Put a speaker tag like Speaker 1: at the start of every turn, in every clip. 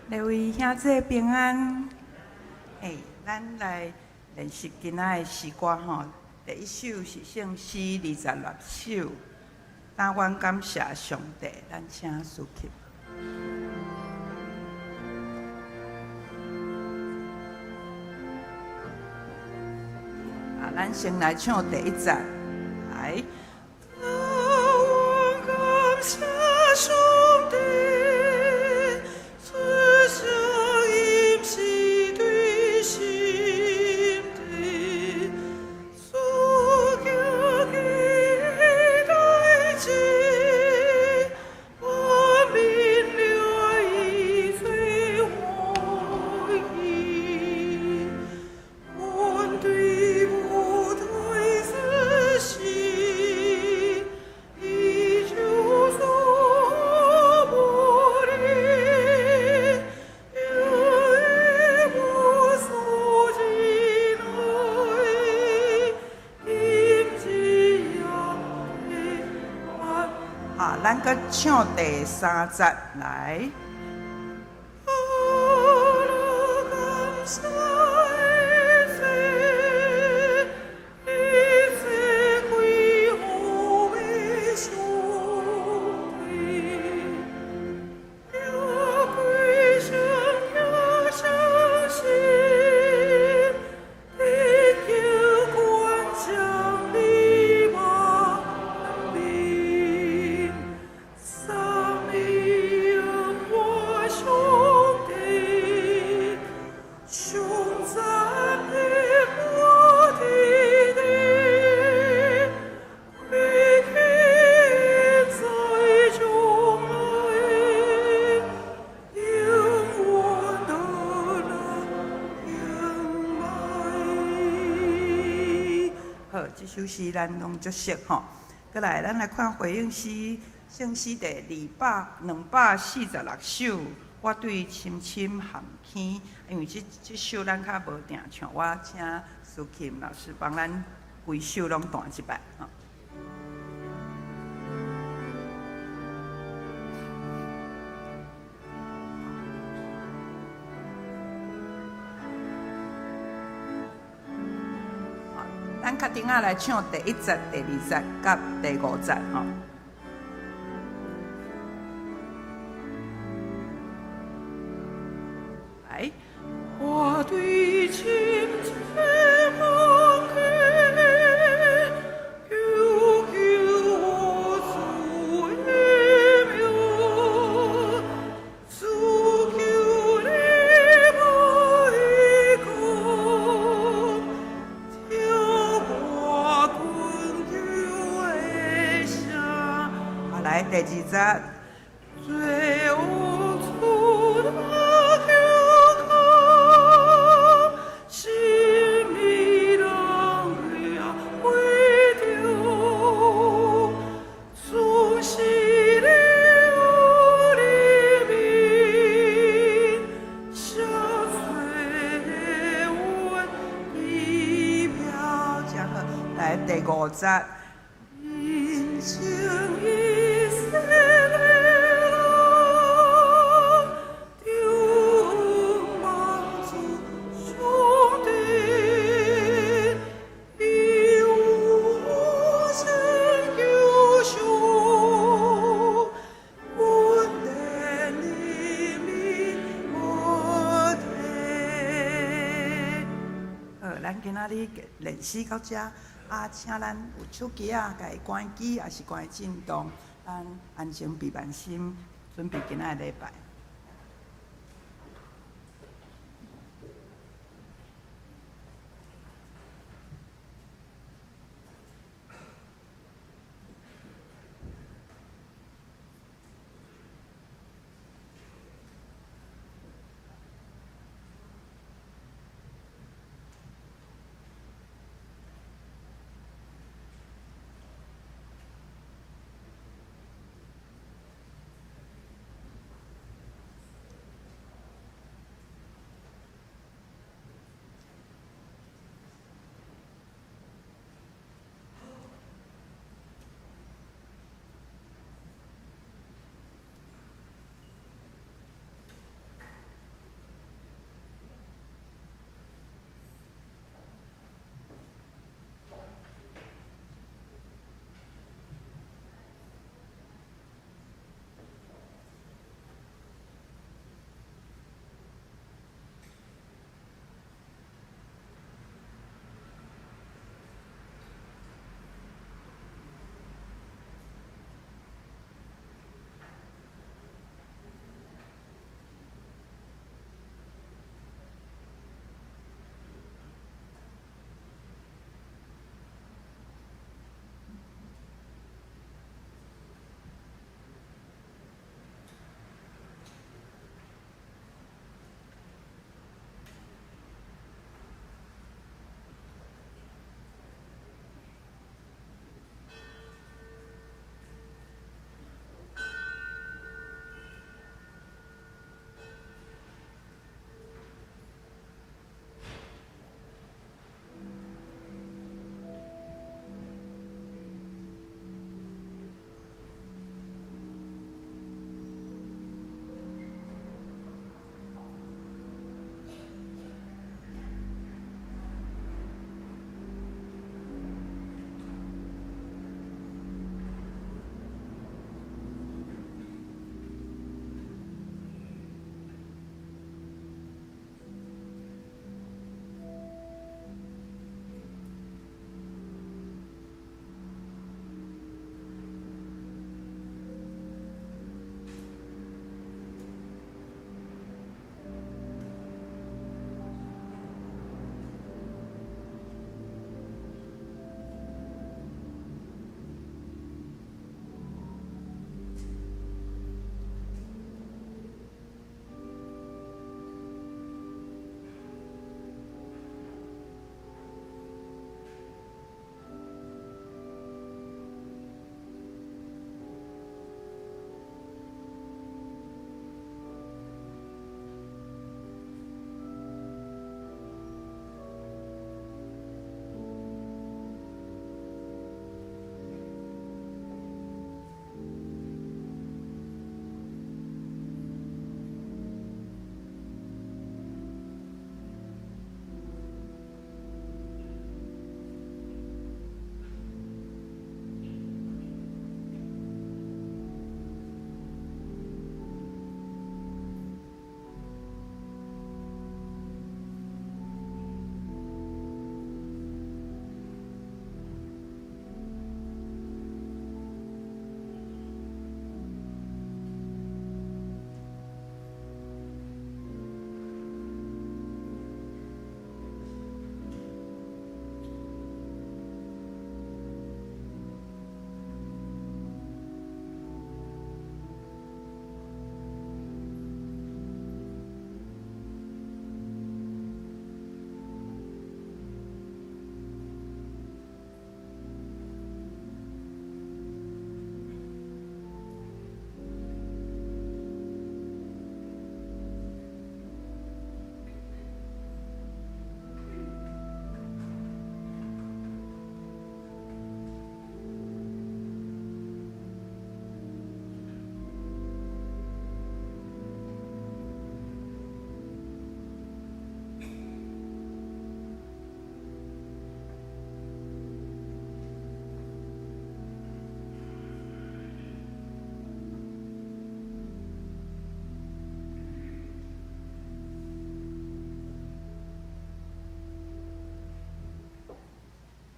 Speaker 1: 各位兄姊平安。欸，咱來練習今仔的詩歌吼。第一首是聖詩26首，但願感謝上帝，咱請司琴。啊，咱先來唱第一節，來。但願感謝上帝，賜下飲食對心底，所行的代誌，萬民了以最歡喜，阮對無大自信，伊就做無力，也無所忌奈，今日也平安。好，咱閣唱第三節來。啊，感謝一切，一切歸予上帝，也歸向耶相信，得救官將臨萬民，讚美耶和上帝，頌讚我的地，歸天在將來，永遠得樂敬拜。好，這首詩咱攏足熟吼。閣來，咱來看回應詩，聖詩第246首。我對深深陷坑，因為這首咱較無定唱，我請蘇琴老師幫咱規首攏彈一擺吼。咱較頂仔來唱第一節、第二節佮第五節吼。來，我對深深陷坑，求求我主的名，主求你莫講，聽我懇求的聲。好，來第二節。罪惡出那求靠，心裡人也會丟，總是你的名，赦罪阮的票。真好，來第五節。因情以色列人，仰望主上帝，伊有拯救上，阮的靈命無退。好，咱今仔日練習到這，啊，請咱有手機仔，共伊關機，抑是關震動，咱安靜閉萬心，準備今仔日禮拜。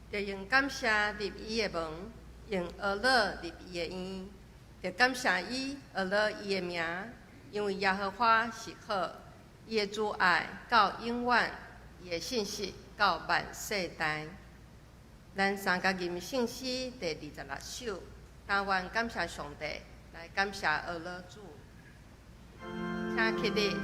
Speaker 2: 著用感謝入伊的門，用呵咾入伊的院，著感謝伊，呵咾伊的名，因為耶和華是好，伊的慈愛到永遠，伊的信實到萬世代。咱三角吟聖詩第26首，但願感謝上帝，來感謝呵咾主，請起立。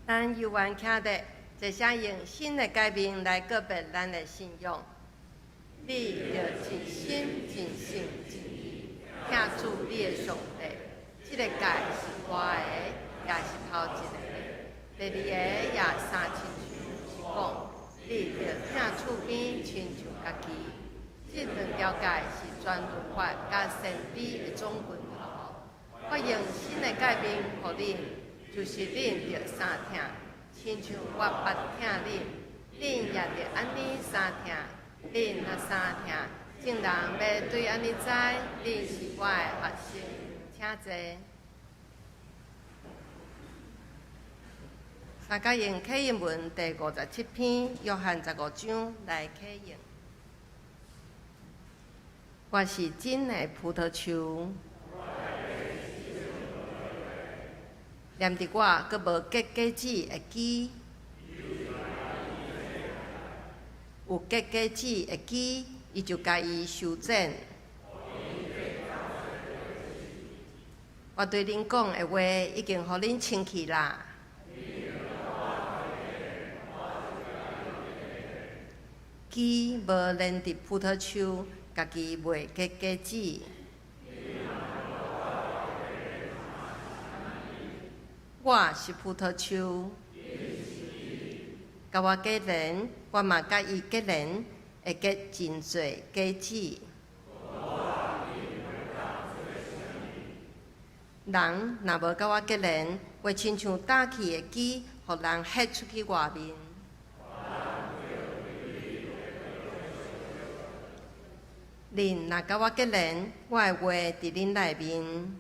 Speaker 2: 咱猶原徛佇，坐聲用新的誡命來告別咱的信仰。你著盡心、盡性、盡意，疼主你的上帝。這个誡是大的，也是頭一个。第二個也相親像，是講你著疼厝邊親像家己。這兩條誡是全律法佮先知的總歸頭。我用新的誡命予恁，就是恁著相疼，親像我捌疼恁，恁也著按呢相疼。恁若相疼，眾人欲對按呢知，恁是我的學生。請坐。三角形啟應文第57篇，約翰15章來啟應。我是真的葡萄樹，黏佇我閣無結果子的枝，有結果子的枝，伊就共伊修剪。我對恁講的話，已經予恁清氣啦。枝無連佇葡萄樹，家己袂結果子。我是葡萄樹，佮我結連，我嘛佮伊結連，會結真濟果子。人若無佮我結連，會親像焦去的枝，予人彼出去外面。恁若佮我結連，我的話佇恁內面。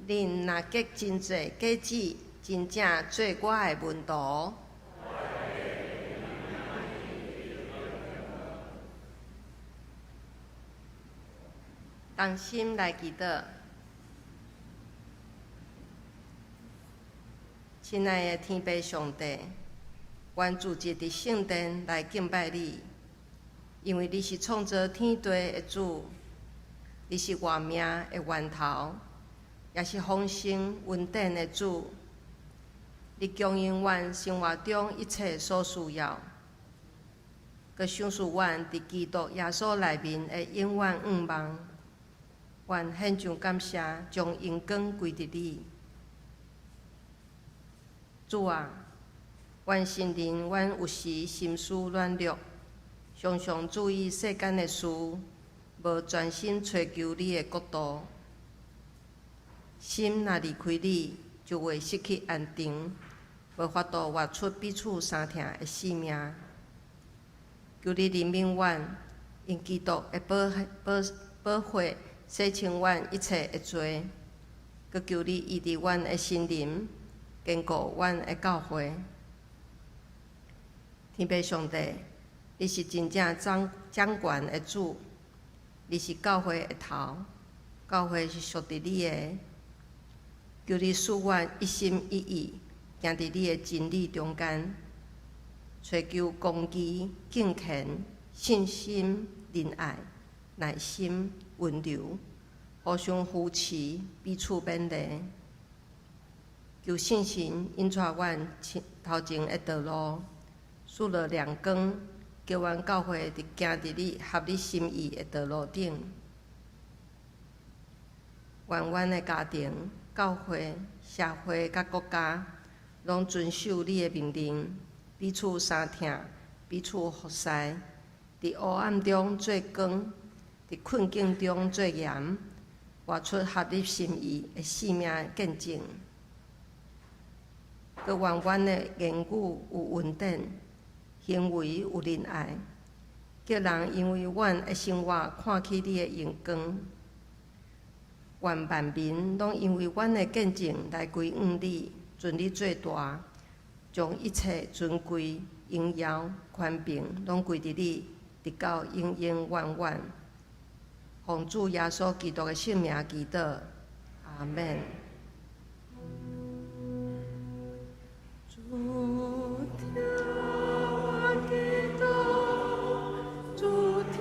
Speaker 2: 恁若結真濟果子，真正做我的門徒。同心來祈禱，親愛的天父上帝，願聚集佇聖殿來敬拜你，因為你是創造天地的主，你是活命的源頭，也是豐盛恩典的主。你供應阮生活中一切所需要，閣賞賜阮佇基督耶穌內面的永遠願望。願獻上感謝，將榮光歸佇你。主啊，阮承認阮有時心思軟弱，常常注意世間的事，無專心揣求你的國度。心若離開你，就會失去安定，無法度活出彼此相疼的生命。求你憐憫阮，用基督的寶血洗清阮一切的罪，閣求你醫治阮的心靈，堅固阮的教會。天父上帝，你是真正掌掌權的主，你是教會的頭，教會是屬佇你的。求你賜阮一心一意，行佇你的真理中間，揣求公義、敬虔、信心、仁愛、耐心、溫柔，互相扶持，彼此勉勵。求聖神引帶阮頭前的道路，賜予亮光，叫阮教會佇行佇你合你心意的道路頂。願阮的家庭、教會、社會佮國家，攏遵守你的命令，彼此相疼，彼此服侍，佇黑暗中做光，佇困境中做鹽，活出合你心意的生命見證。閣願阮的言語有恩典，行為有仁愛，叫人因為阮的生活看起你的榮光。願萬民攏因為阮的見證來歸向你，尊你做大，將一切尊貴、榮耀、權柄攏歸佇你，直到永永遠遠。奉主耶穌基督的聖名祈禱，阿們。主聽我祈禱，主聽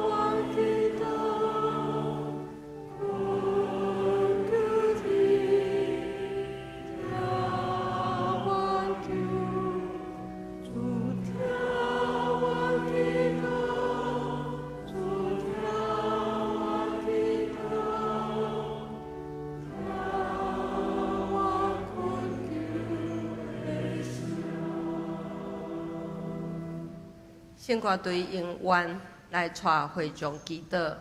Speaker 2: 我祈禱，懇求你聽我求，主聽我祈禱，主聽我祈禱，聽我懇求的聲。聖歌隊用願來帶會眾祈禱。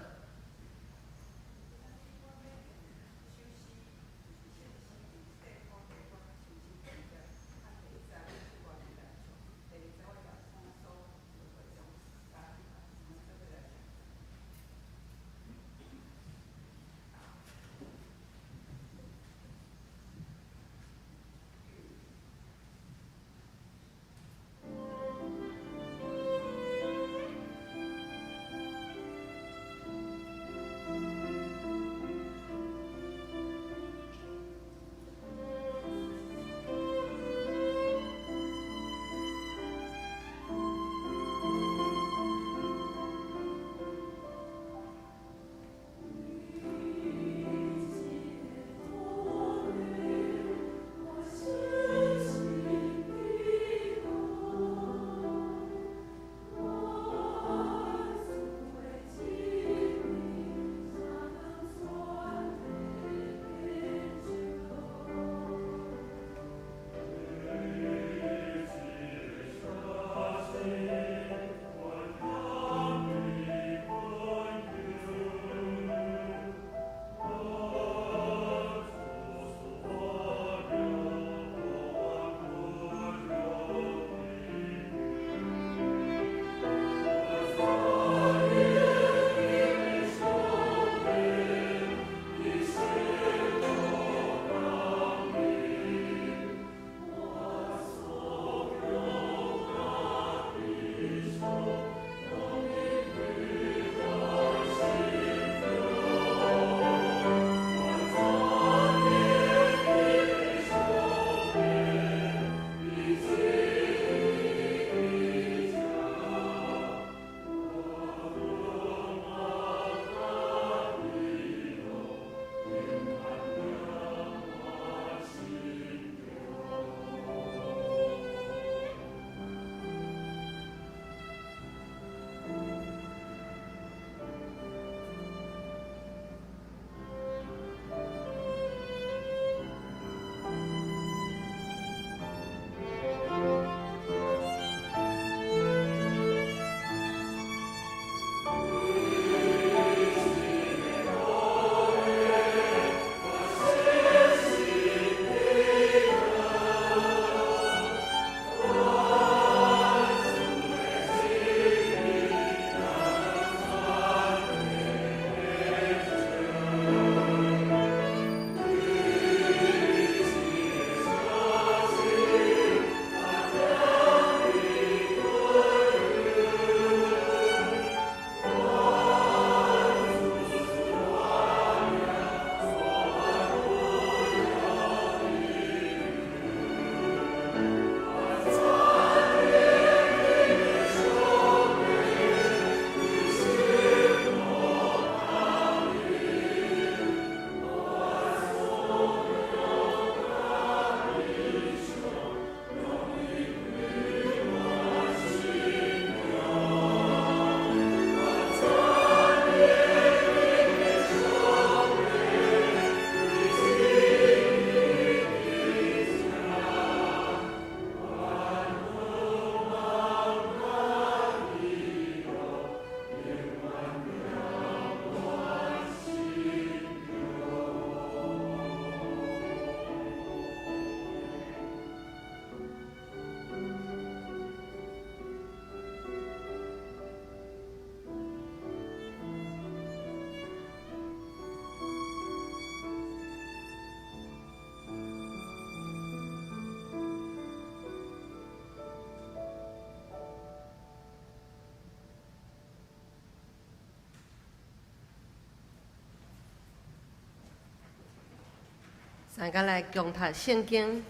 Speaker 2: 大家來共讀聖經，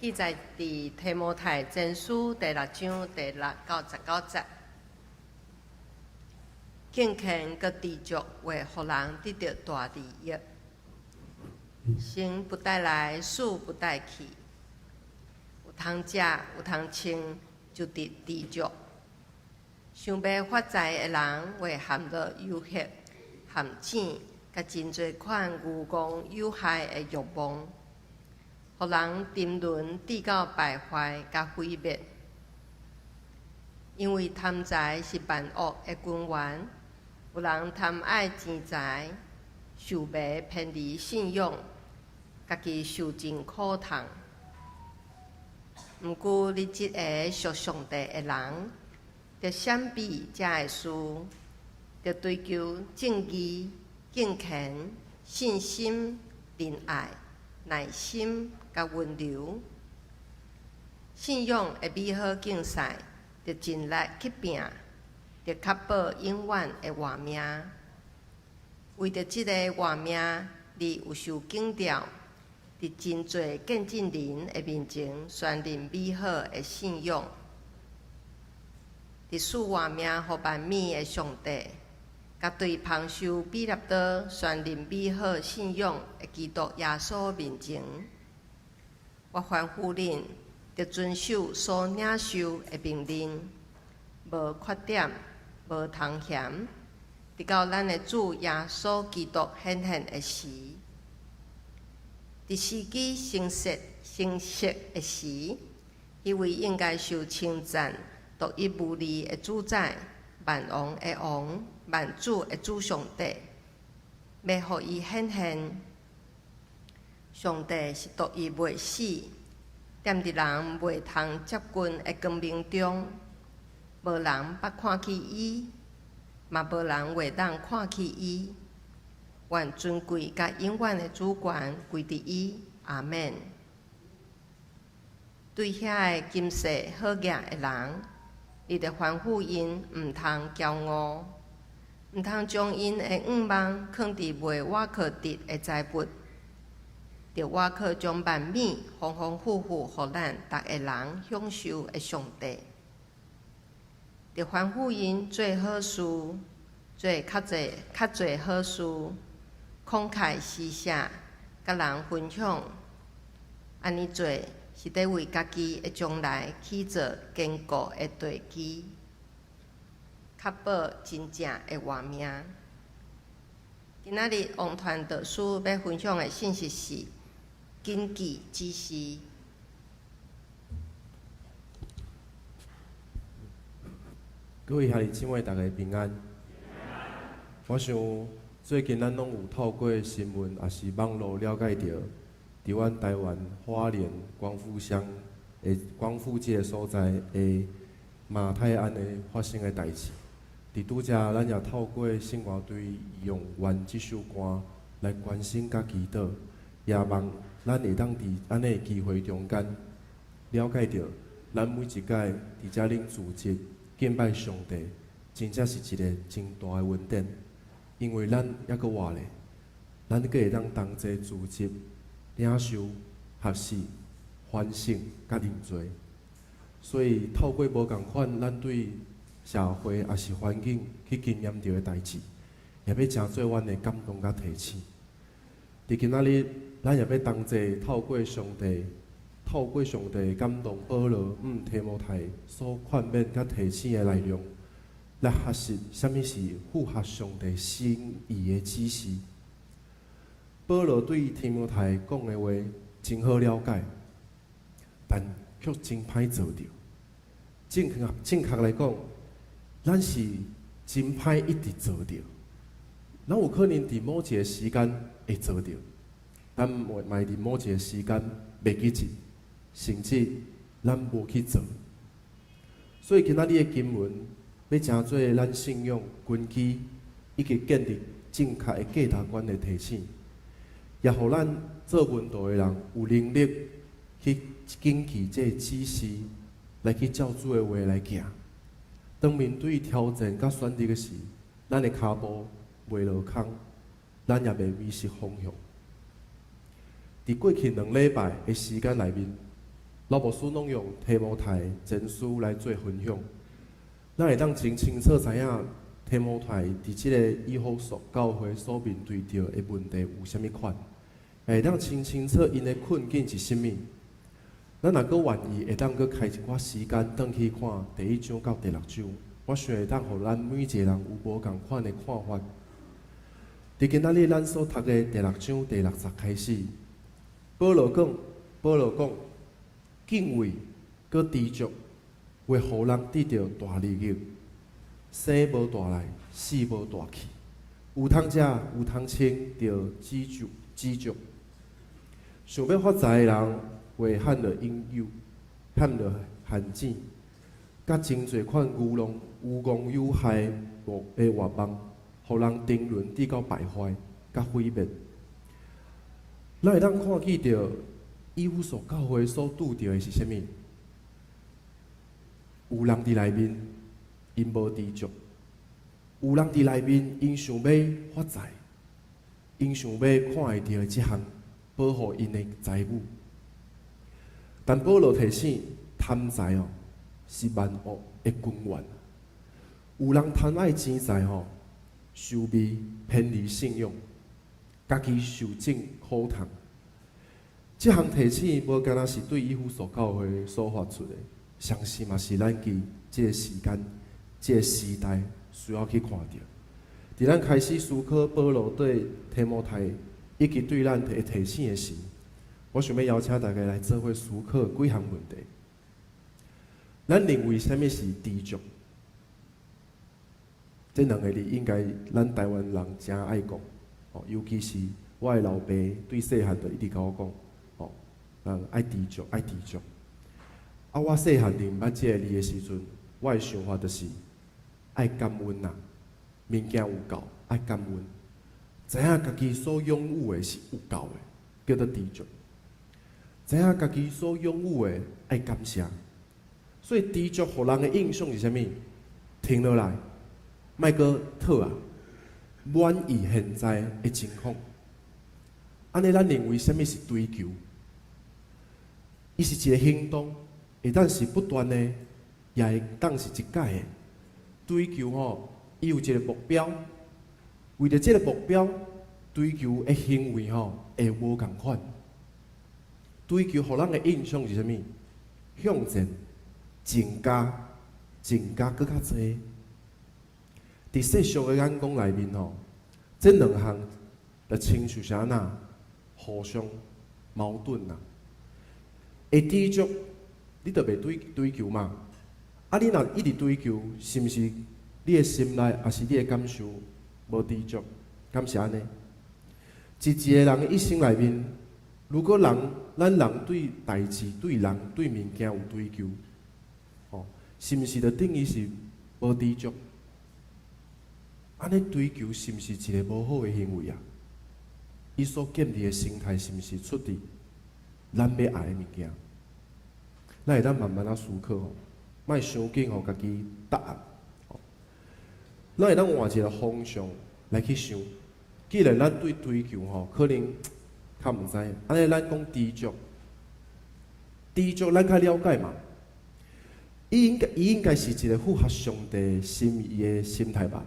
Speaker 2: 記載佇提摩太前書第六章第六到十九節。敬虔佮知足會予人得著大利益，生不帶來，死不帶去。有通食，有通穿，就得知足。想欲發財的人，會陷落誘惑、陷阱，佮真濟款愚戇有害的欲望，予人沉淪，至到敗壞佮毀滅。因為貪財是萬惡的根源，有人貪愛錢財，受迷偏離信仰，家己受盡苦痛。毋過你這个屬上帝的人，著閃避這个事，著追求正義、敬虔、信心、仁愛、耐心佮溫柔。信仰的美好競賽，著盡力去拚，著確保永遠的活命。為著這个活命，你有受警告，佇真濟見證人的面前宣認美好的信仰。佇賜活命予萬物的上帝，佮對芳收彼拉多宣認美好信仰的基督耶穌面前，我吩咐恁，著遵守所領受的命令，無缺點，無通嫌，直到咱的主耶穌基督顯現的時。佇時機成熟成熟的時，彼位應該受稱讚、獨一無二的主宰、萬王的王、萬主的主上帝，欲予伊顯現。上帝是獨一袂死，踮佇人袂通接近的光明中，無人捌看見伊，嘛無人會當看見伊。願尊貴佮永遠的主權歸佇伊。阿們。對遐个今世好額的人，你著吩咐𪜶毋通驕傲，毋通將𪜶的向望囥佇袂倚靠得的財物，著倚靠將萬物豐豐富富予咱逐个人享受的上帝。著吩咐𪜶做好事，做較濟較濟好事，慷慨施捨，佮人分享。按呢做是佇為家己的將來起造堅固的地基，確保真正的活命。今仔日王傳導師欲分享的信息是謹記指示。
Speaker 3: 各位兄弟姊妹，大家平安。我想最近咱攏有透過新聞，抑是網路了解著，佇阮台灣花蓮光復鄉的光復這个所在的馬太鞍的發生的代誌。佇拄才，咱也透過聖歌隊用《願》這首歌來關心佮祈禱，也望咱會當佇按呢的機會中間了解著，咱每一擺佇遮恁聚集敬拜上帝，真正是一个真大的恩典，因為咱猶閣活咧，咱閣會當同齊聚集、領受、學習、反省佮認罪。所以透過無仝款，咱對社會抑是環境去經驗著的代誌，也欲成做阮的感動佮提醒。佇今仔日，咱也欲同齊透過上帝，透過上帝感動保羅向提摩太所勸勉佮提醒的內容，來學習啥物是符合上帝心意的指示。保羅對提摩太講的話真好了解，但卻真歹做著。正確正確來講，咱是真歹一直做著。咱有可能佇某一个時間會做著，但嘛會佇某一个時間袂記得，甚至咱無去做。所以今仔日的經文，欲成做咱信仰根基以及建立正確的價值觀的提醒，也予咱做門徒的人有能力去謹記這个指示，來去照主的話來行。當面對挑戰佮選擇的時，咱的跤步袂落空，咱也袂迷失方向。佇過去兩禮拜的時間內面，老牧師攏用提摩太前書來做分享，咱會當真清楚知影提摩太佇這个以弗所教會所面對著的問題有啥物款，會當真清楚𪜶的困境是啥物。咱若閣願意，會當閣開一寡時間轉去看第一章到第六章，我想會當予咱每一个人有無仝款的看法。佇今仔日咱所讀的第六章第六節開始，保羅講，敬畏閣知足，會予人得著大利益。生無大來，死無大去，有通食，有通穿，著知足知足。想欲發財的人，會陷落引誘，陷落陷阱，佮真濟款愚弄、有戇有害的欲望，予人沉淪至到敗壞、佮毀滅。咱會當看見著以弗所教會所拄著的是啥物？有人佇內面，𪜶無知足；有人佇內面，𪜶想欲發財，𪜶想欲看會著的這項保護𪜶的財物。但保羅提醒，貪財哦是萬惡的根源。有人貪愛錢財吼，受迷偏離信仰，家己受盡苦痛。這項提醒無干焦是對以弗所教會所發出的，相信嘛是咱佇這个時間、這个時代需要去看著。佇咱開始思考保羅對提摩太以及對咱的提醒的時，我想欲邀請大家來做伙思考幾項問題。咱認為啥物是知足？這兩个字應該咱台灣人誠愛講，哦，尤其是我的老爸對細漢就一直共我講，哦，人愛知足，愛知足。啊，我細漢認捌這个字的時陣，我的想法就是愛感恩啦，物件有夠，愛感恩，知影家己所擁有的是有夠的，叫做知足。知影家己所擁有的愛感謝，所以知足予人的印象是啥物？停落來，莫閣討啊，滿意現在的情況。按呢，咱認為啥物是追求？伊是一个行動，會當是不斷的，也會當是一擺的。追求吼，伊有一个目標，為著這个目標，追求的行為吼會無仝款。追求予人的印象是啥物？向前，增加，增加閣較濟。佇世俗的眼光內面吼，這兩項就親像是按怎互相矛盾啊。會知足，你就袂追求嘛。啊，你若一直追求，是毋是你的心內，抑是你的感受無知足？敢是按呢？佇一个人的一生內面，如果人咱人對代誌、對人、對物件有追求，吼，是毋是就等於是無知足？按呢追求是毋是一个無好的行為啊？伊所建立的心態是毋是出佇咱欲愛的物件？咱會當慢慢仔思考吼，莫傷緊予家己答案。咱會當換一个方向來去想。既然咱對追求吼，可能較毋知，按呢咱講知足，知足咱較了解嘛。伊應該是一个符合上帝心意的心態吧？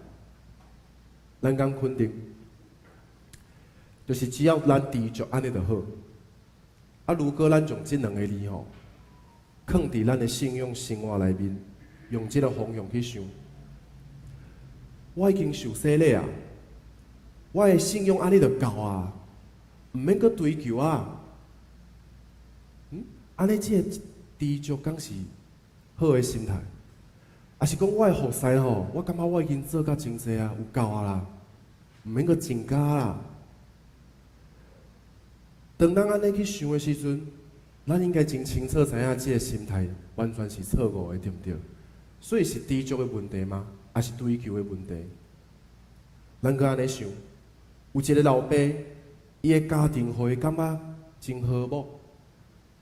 Speaker 3: 咱敢肯定？就是只要咱知足，按呢就好。啊，如果咱將這兩个字吼，囥佇咱的信仰生活內面，用這个方向去想，我已經受洗禮啊，我的信仰按呢就夠啊，毋免閣追求啊。按呢這个知足敢是好的心態？抑是講我的服侍吼，我感覺我已經做甲真濟啊，有夠啊啦，毋免閣增加啦。當咱按呢去想的時陣，咱應該真清楚知影這个心態完全是錯誤的，對毋對？所以是知足的問題嗎？抑是追求的問題？咱閣按呢想，有一个老爸，伊的家庭予伊感覺真和睦，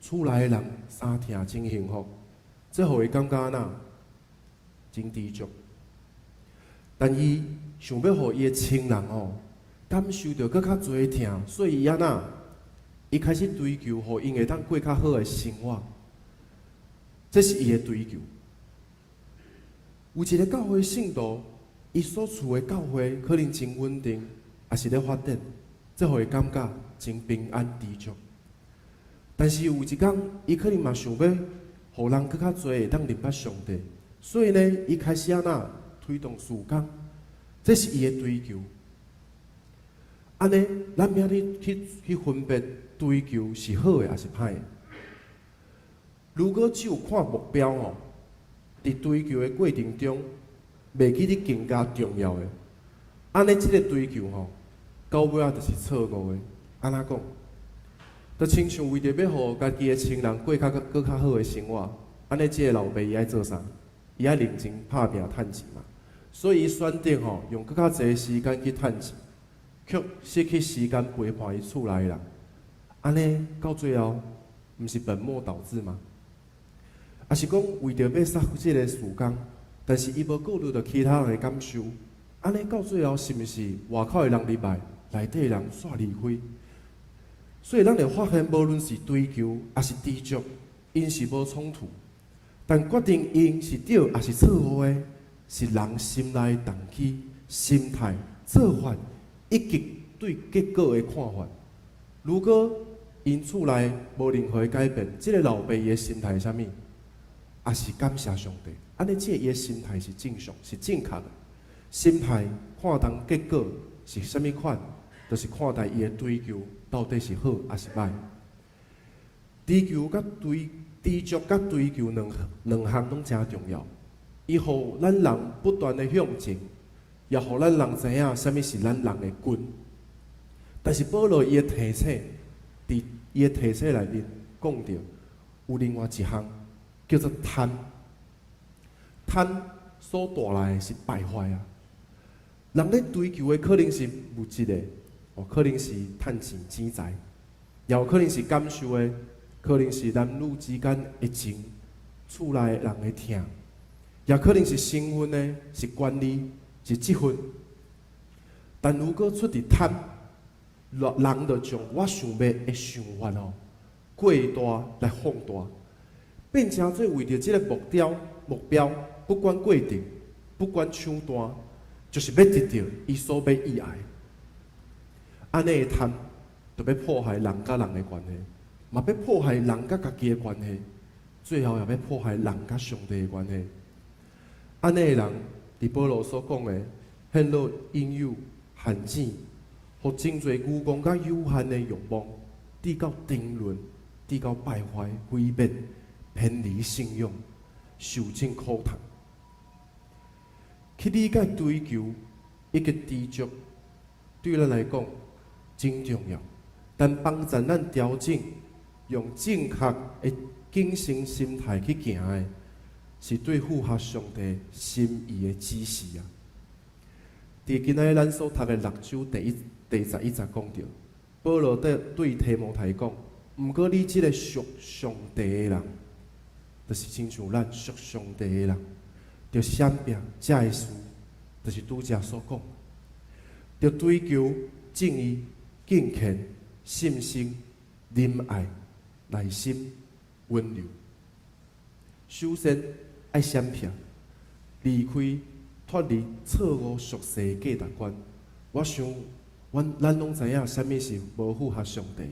Speaker 3: 厝內的人相疼真幸福，這予伊感覺按怎？真知足。但伊想欲予伊的親人吼感受著閣較濟疼，所以伊按怎？伊開始追求，予𪜶會當過較好的生活。這是伊的追求。有一个教會信徒，伊所處的教會可能真穩定，也是咧發展，這予伊感覺真平安知足。但是有一工，伊可能嘛想欲，予人閣較濟會當認捌上帝，所以呢，伊開始按怎推動事工，這是伊的追求。按呢，咱欲按怎去分別追求是好的抑是歹的？如果只有看目標吼，佇追求的過程中，袂記得更加重要的，按呢，這个追求吼，到尾仔就是錯誤的。按怎講？就親像為著欲予家己的親人過較閣較好的生活，按呢，這个老爸伊愛做啥？伊愛認真拍拚趁錢嘛。所以伊選擇吼，用閣較濟時間去趁錢，卻失去時間陪伴伊厝內的人。按呢，到最後，毋是本末倒置嗎？抑是講為著欲殺這个事工，但是伊無顧慮著其他人的感受，按呢到最後是毋是外口的人入來，內底的人煞離開？所以咱會發現，無論是追求抑是知足，𪜶是無衝突，但決定𪜶是對抑是錯誤的，是人心內動機、心態、做法以及對結果的看法。如果𪜶厝內無任何的改變，這个老爸伊的心態是啥物？抑是感謝上帝？按呢，這个伊的心態是正常、是正確的。心態看重結果是啥物款，就是看待伊的追求到底是好抑是歹。追求佮追知足佮追求兩兩項攏誠重要。伊予咱人不斷的向前，也予咱人知影啥物是咱人的根。但是保羅伊的提醒，佇伊的提醒內面講著有另外一項叫做貪。貪所帶來的是敗壞啊！人咧追求的可能是物質的，哦，可能是趁錢錢財，也有可能是感受的，可能是男女之間的情，厝內人的疼，也可能是身份的，是權力，是職份。但如果出佇貪，人就將我想欲的想法吼過大來放大，變成做為著這个目標，不管過程，不管手段，就是欲得著伊所欲愛。按呢的貪，就欲破壞人佮人的關係，嘛欲破壞人佮家己的關係，最後也欲破壞人佮上帝的關係。按呢的人，佇保羅所講的，陷落引誘、陷阱，予真濟愚戇佮有限的慾望，致到沉淪，致到敗壞、毀滅、偏離信仰，受盡苦痛。去理解追求以及知足，對咱來講真重要。但幫助咱調整，用正確的謹慎心態去行的，是對符合上帝心意的指示啊！佇今仔日咱所讀的六章第11節講著，保羅對提摩太講：毋過你這个屬上帝的人，就是親像咱屬上帝的人，著閃避這个事，就是拄才所講，著追求正義、敬虔、信心、仁愛、耐心、溫柔。首先愛閃避，離開、脫離錯誤俗世價值觀。我想，阮咱攏知影啥物是無符合上帝，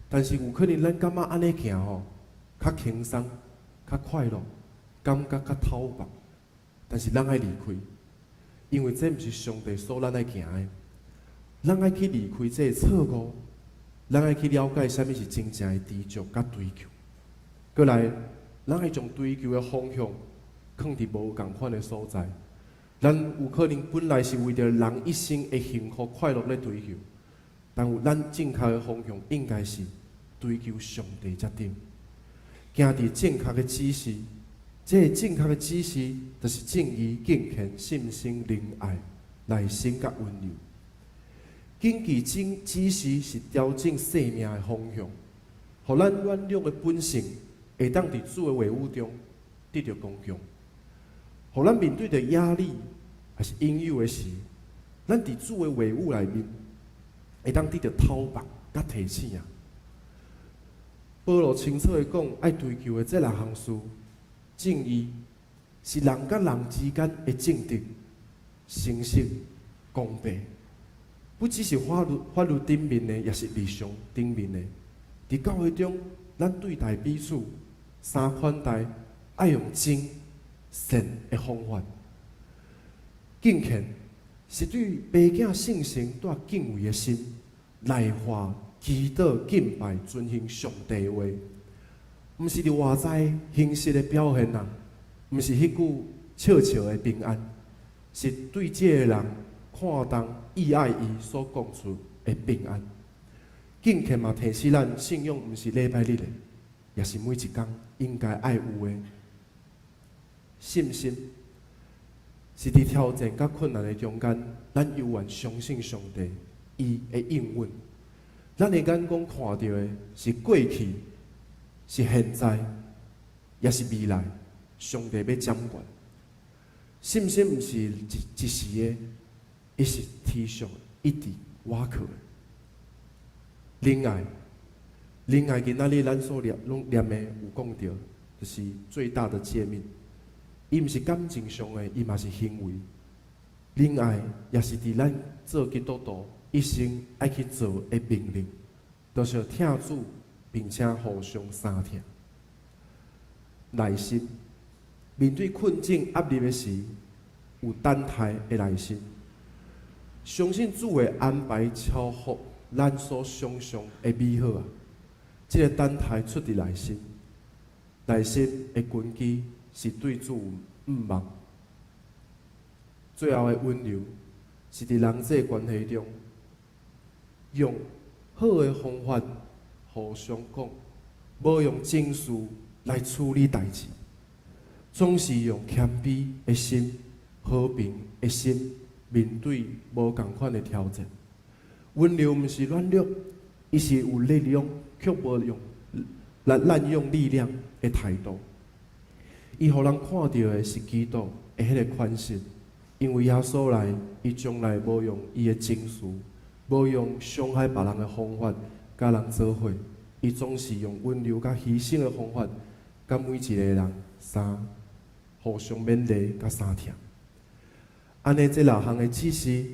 Speaker 3: 但是有可能咱感覺按呢行吼，較輕鬆、較快樂，感覺較透放。但是咱愛離開，因為這毋是上帝所咱愛行的。咱愛去離開這个錯誤，咱愛去了解啥物是真正的知足佮追求。閣來，咱愛將追求的方向囥佇無仝款的所在。咱有可能本來是為著人一生的幸福快樂咧追求，但有咱正確的方向應該是追求上帝才對。行佇正確的指示，這个正確的指示就是正義、敬虔、信心、仁愛、耐心佮溫柔。謹記這指示是調整生命的方向，予咱軟弱的本性會當佇主的話語中得著剛強，予咱面對著壓力抑是引誘的時，咱佇主的話語內面會當得著透放佮提醒啊。保羅清楚的講，愛追求的這六項事，正義是人佮人之間的正直、誠實、公平，不只是法律法律頂面的，也是日常頂面的。佇教會中，咱對待彼此三款待，愛用真善的方法。敬虔是對爸囝聖神帶敬畏的心來話祈禱敬拜遵行上帝的話，毋是佇外在形式的表現啊，毋是彼句笑笑的平安，是對這個人看重意愛伊所講出的平安。敬虔嘛，提醒咱信仰毋是禮拜日的，也是每一工應該愛有的信心。是佇挑戰佮困難的中間，咱猶原相信上帝，伊會應允。咱的眼光看著的是過去，是現在，也是未來。上帝欲掌權。信心毋是一一時的，伊是持續一直倚靠的。仁愛，仁愛今仔日咱所念攏念的有講著，就是最大的誡命。伊毋是感情上的，伊嘛是行為。仁愛也是佇咱做基督徒一生愛去做的命令，就是疼主，並且互相相疼。耐心，面對困境壓力的時，有等待的耐心，相信主會安排超乎咱所想像的美好啊！這個等待出佇內心，耐心的根基是對主有向望。最後的溫柔是佇人際關係中，用好的方法互相講，無用情緒來處理代誌，總是用謙卑的心、和平的心面對無仝款的挑戰。溫柔毋是軟弱，伊是有力量，卻無用來濫用力量的態度。伊予人看著的是基督的彼个款式，因為耶穌來，伊從來無用伊的情緒，無用傷害別人的方法佮人做伙，伊總是用溫柔佮犧牲的方法，佮每一個人相互相勉勵佮相疼。按呢，這六項的指示，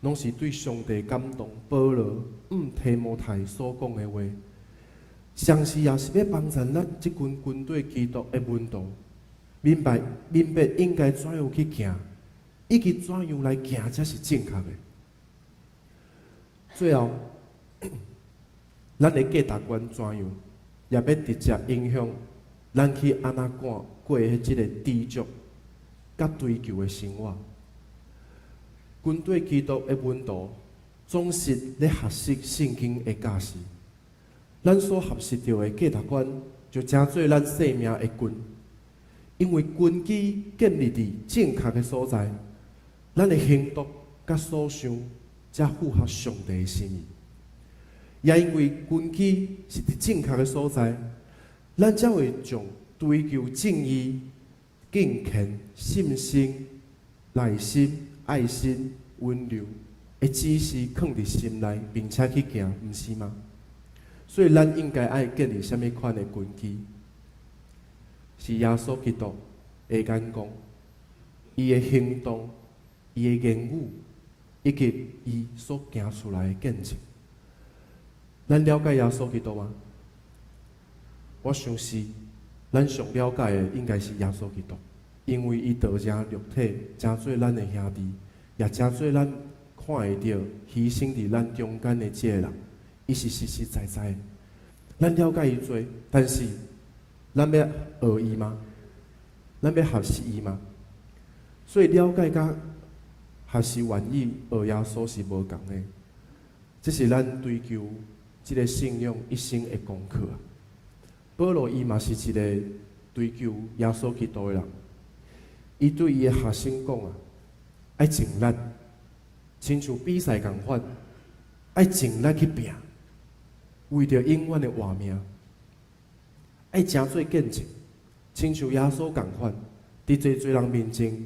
Speaker 3: 攏是對上帝感動保羅向提摩太所講的話，相信也是欲幫助咱這群跟隨基督的門徒，明白明白應該怎樣去行，以及怎樣來行才是正確的。最後，咱的價值觀怎樣，也欲直接影響咱去按怎過過這個知足佮追求的生活。跟隨基督的門徒，總是咧學習聖經的教示。咱所學習著的價值觀，就成做咱生命的根。因為根基建立佇正確的所在，咱的行動佮所想，才符合上帝的心意。也因為根基是佇正確的所在，咱才會將追求正義、敬虔、信心、耐心、愛心、溫柔的指示囥佇心內，並且去行，毋是嗎？所以，咱應該愛建立啥物款的根基？是耶穌基督的眼光，伊的行動、伊的言語，以及伊所行出來的見證。咱了解耶穌基督嗎？我想是，咱上了解的應該是耶穌基督，因為伊道成肉體，成做咱的兄弟，也成做咱看會著犧牲佇咱中間的這個人，伊是實實在在的。咱了解伊濟，但是咱欲學伊嗎？咱欲學習伊嗎？所以了解佮學習願意學耶穌是無仝的，這是咱追求這個信仰一生的功課啊。保羅伊嘛是一個追求耶穌基督的人，伊對伊的學生講啊，愛盡力，親像比賽仝款，愛盡力去拚，為著永遠的活命，愛成做見證，親像耶穌仝款，佇濟濟人面前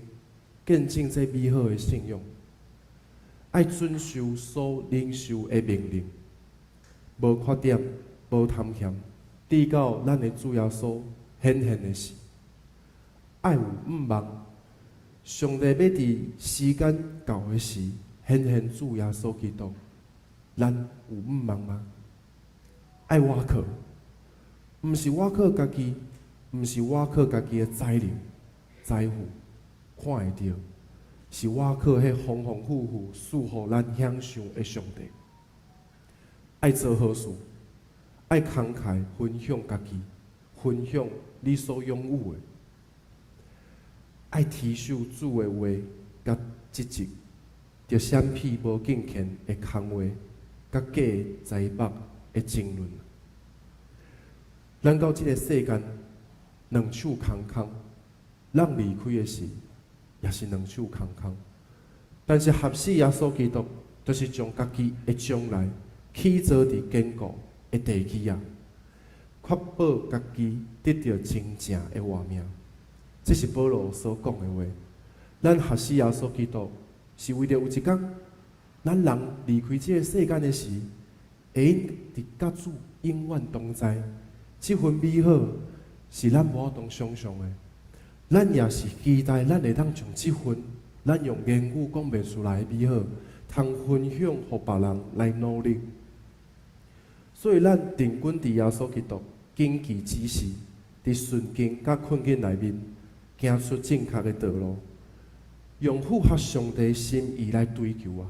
Speaker 3: 見證這美好的信仰，愛遵守所領受的命令，無缺點，無貪嫌，直到咱的主耶穌顯現的時，愛有向望。上帝欲佇時間到的時顯現主耶穌基督，咱有向望嗎？愛倚靠，毋是倚靠家己，毋是倚靠家己的才能、財富，看會著，是倚靠彼豐豐富富賜予咱享受的上帝。愛做好事，愛慷慨分享家己，分享你所擁有的，愛持守主的話佮職責，著閃避無敬虔的空話，佮假的财帛的爭論。咱到這个世間，兩手空空，咱離開的時，也是兩手空空。但是合死耶穌基督，就是將家己的將來起造佇堅固的地基啊，確保家己得著真正的活命。這是保羅所講的話。咱合死耶穌基督，是為著有一工，咱人離開這个世間的時，會用佇佮主永遠同在。這份美好是咱無法度想像的。咱也是期待咱會當將這份咱用言語講袂出來的美好，通分享予別人來努力。所以咱定緊佇耶穌基督，謹記指示，佇順境佮困境內面，行出正確的道路，用符合上帝心意來追求啊，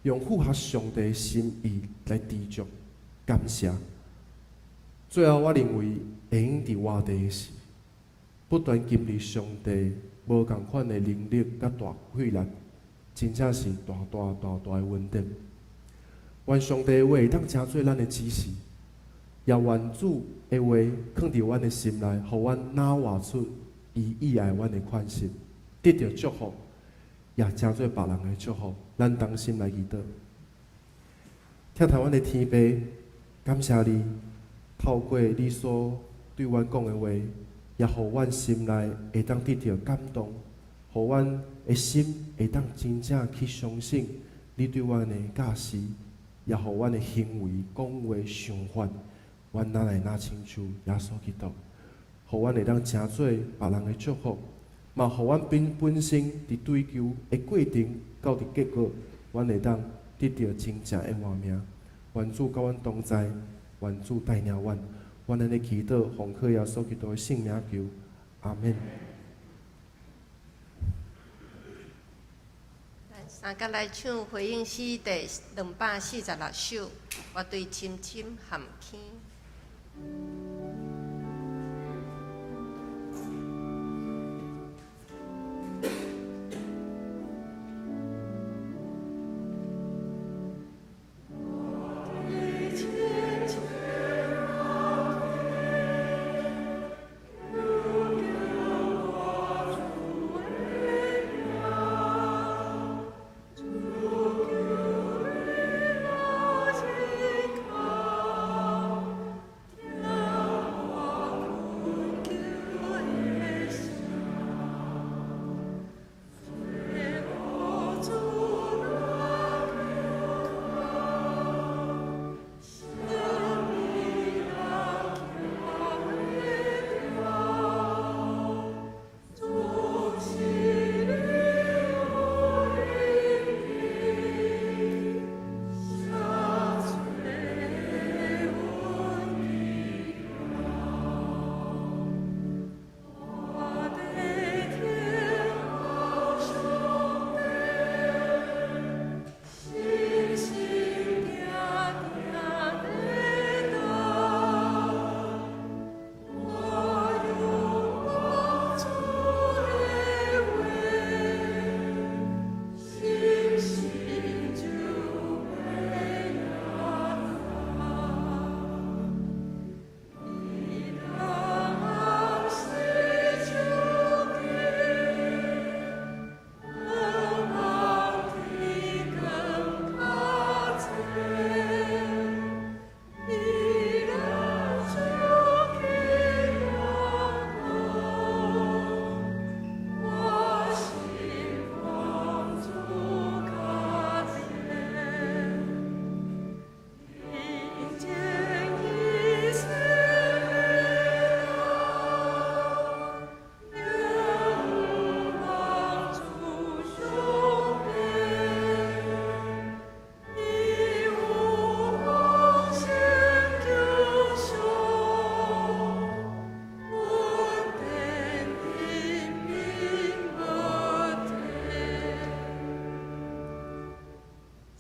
Speaker 3: 用符合上帝心意來知足感謝。最後，我認為會用佇活地的時，不斷經歷上帝無仝款的能力佮大費力，真正是大大大大的恩典。願上帝的話會當成做咱的指示，也願主的話囥佇阮的心內，予阮若活出伊意愛阮的款式，得著祝福，也成做別人的祝福。咱同心來祈禱，疼待阮的天父，感謝你透過你所對阮講的話，也予阮心內會當得著感動，予阮的心會當真正去相信你對阮的教示。也予阮的行為、講話、想法，阮若來若親像耶穌基督，予阮會當成做別人的祝福，嘛予阮本本身佇追求的過程到佇結果，阮會當得著真正的活命。願主佮阮同在，願主帶領阮，阮按呢祈禱，奉靠耶穌基督的聖名求，阿們。
Speaker 2: 三佮來唱回應詩第246首，我對深深陷坑。
Speaker 4: 主。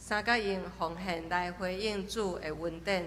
Speaker 2: 三佮用奉獻來回應主的恩典。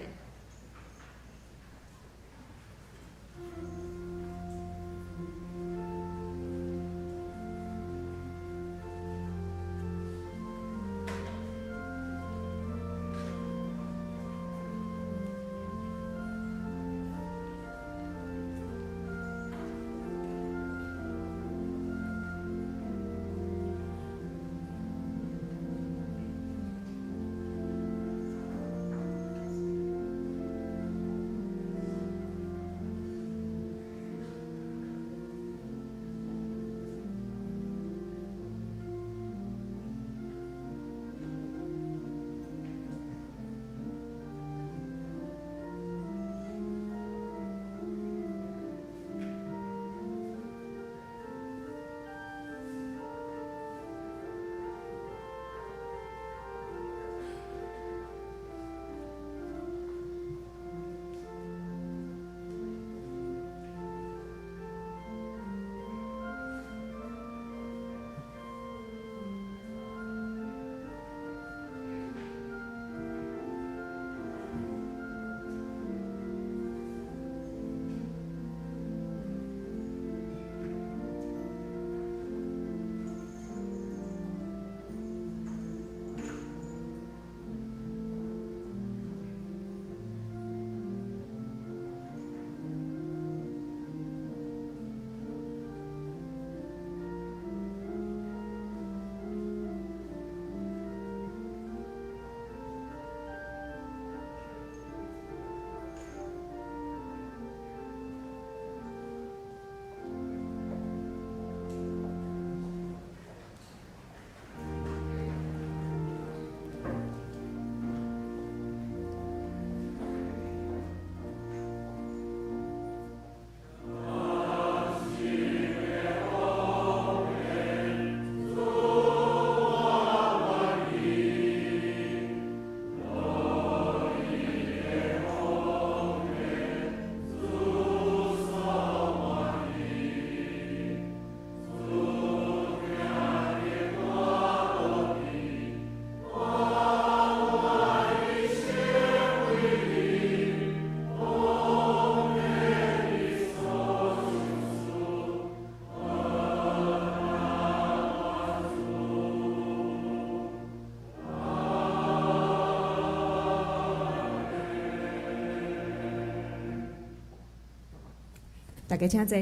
Speaker 4: 大家請坐。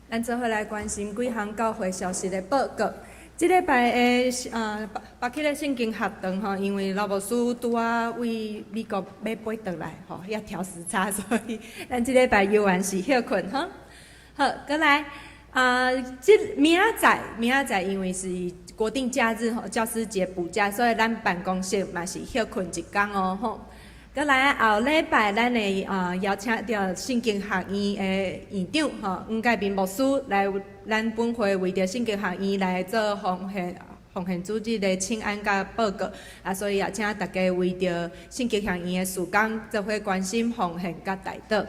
Speaker 4: 咱做伙來關心幾項教會消息的報告。這禮拜的北區的聖經學堂吼，因為老牧師拄仔為美國欲飛轉來吼，遐調時差，所以咱這禮拜猶原是歇睏吼。好，閣來啊，這明仔載，明仔載因為是國定假日吼，教師節補假，所以咱辦公室嘛是歇睏一工哦吼。閣來後禮拜，咱會邀請著聖經學院的院長吼黃蓋明牧師來咱本會為著聖經學院來做奉獻奉獻主日的請安佮報告啊，所以也請大家為著聖經學院的事工做伙關心奉獻佮代禱。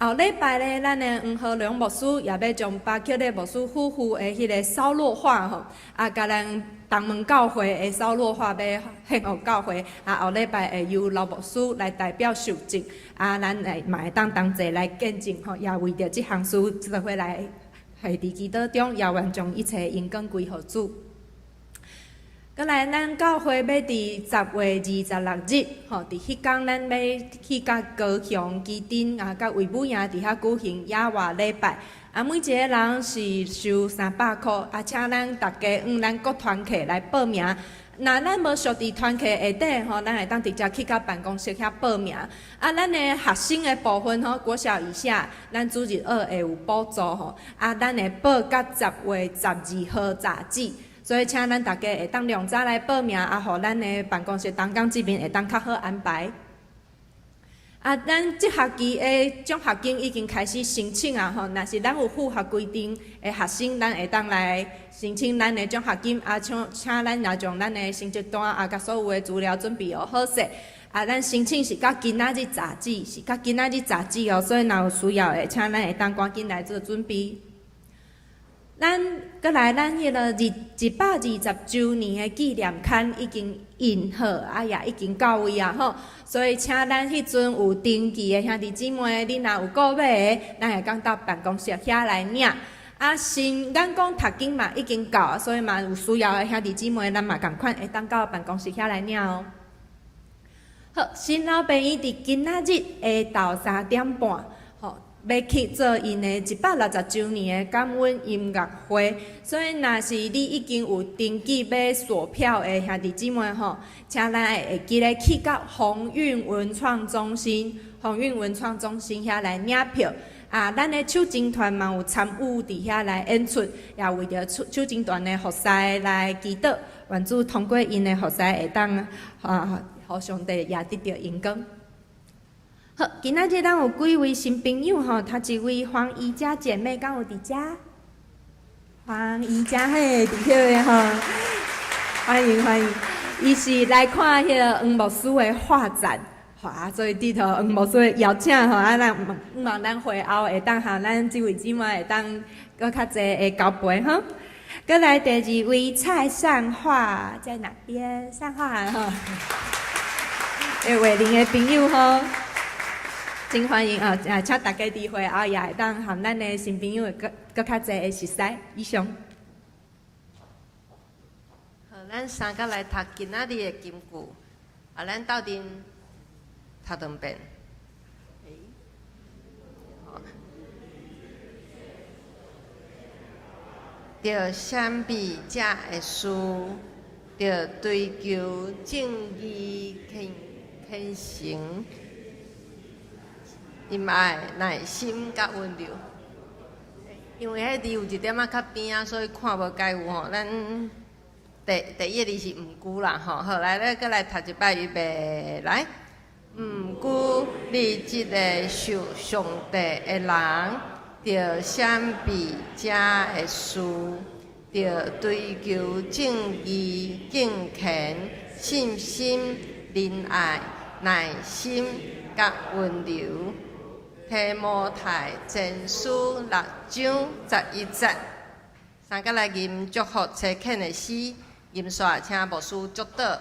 Speaker 4: 後禮拜咧，咱的黃和良牧師也欲將巴克的牧師夫婦的彼個掃羅畫吼，啊，共咱東門教會的掃羅畫欲獻予教會，啊，後禮拜會由老牧師來代表受證，啊，咱會嘛會當同齊來見證吼，也為著這項事做伙來喺佇祈禱中，也願將一切榮光歸予主。閣來，咱教會欲佇10月26日，吼，佇彼工咱欲去佮高雄旗津啊，佮衛武營佇遐舉行野外禮拜。啊，每一个人是收300箍，啊，請咱逐家向咱各團契來報名。若咱無屬佇團契下底吼，咱會當直接去到辦公室遐報名。啊，咱的學生的部分吼，國小以下，咱主日學會有補助吼。啊，咱會報到10月12號截止。所以，請咱逐家會當量早來報名，啊，予咱的辦公室同工這邊會當較好安排。啊，咱這學期的獎學金已經開始申請啊，吼！若是咱有符合規定的學生，咱會當來申請咱的獎學金。啊，請請咱也將咱的成績單啊，佮所有的資料準備好勢。啊，咱申請是到今仔日截止，是到今仔日截止哦。所以，若有需要的，請咱會當趕緊來做準備。咱閣來，咱彼个120周年的紀念刊已經印好，啊也已經到位啊吼。所以請咱彼陣有登記的兄弟姊妹，恁若有購買的，咱會當到辦公室遐來領。啊，新眼光讀經嘛已經到，所以嘛有需要的兄弟姊妹，咱嘛仝款會當到辦公室遐來領哦。好，新老病院佇今仔日下晝3點半，吼，欲去做𪜶的160周年的感恩音樂會，所以若是你已經有登記買索票的兄弟姊妹吼，請咱會記咧去到鴻運文創中心，鴻運文創中心遐來領票。啊，咱的手情團嘛有參與佇遐來演出，也為著手情團的服侍來祈禱，願主通過𪜶的服侍會當啊，予上帝也得著榮光。好，今仔日咱有幾位新朋友吼，頭一位黃宜佳姐妹，敢有佇遮？黃宜佳嘿，佇彼个吼，歡迎歡迎。伊是來看彼个黃牧師的畫展，啊，所以得著黃牧師的邀請吼，啊，咱望咱會後會當和咱這位姊妹會當閣較濟的交陪吼。閣來第二位蔡善華在哪邊？善華吼，會靈的朋友吼。真歡迎啊！啊，請大家佇會後也會當和咱的新朋友閣閣較濟的熟似。以上。
Speaker 2: 好，咱三個來讀今仔日的金句，啊，咱鬥陣讀兩遍。著閃避這的事，著追求正義、虔虔誠。仁愛、耐心佮溫柔，因為彼字有一點仔較邊仔，所以看無介有吼。咱第一个字是毋久啦吼，好，來，咱閣來讀一擺，預備，來。毋久，你這个屬上帝的人，著閃避這的事，著追求正義、敬虔、信心、仁愛、耐心佮溫柔。提摩太前書6章11節，三個來吟祝福差遣的詩，吟煞請牧師祝禱。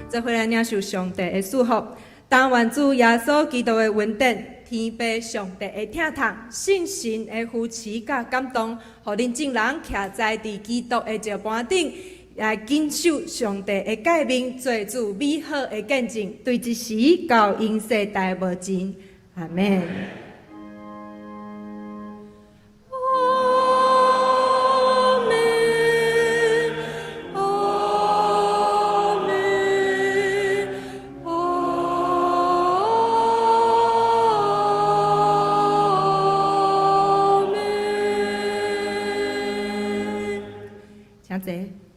Speaker 4: 做伙來領受上帝的祝福，但願主耶穌基督的恩典、天父上帝的疼痛、聖神的扶持佮感動，予恁眾人徛在佇基督的石盤頂，來謹守上帝的誡命，做主美好的見證，對這時到永世代無盡。阿們。請坐。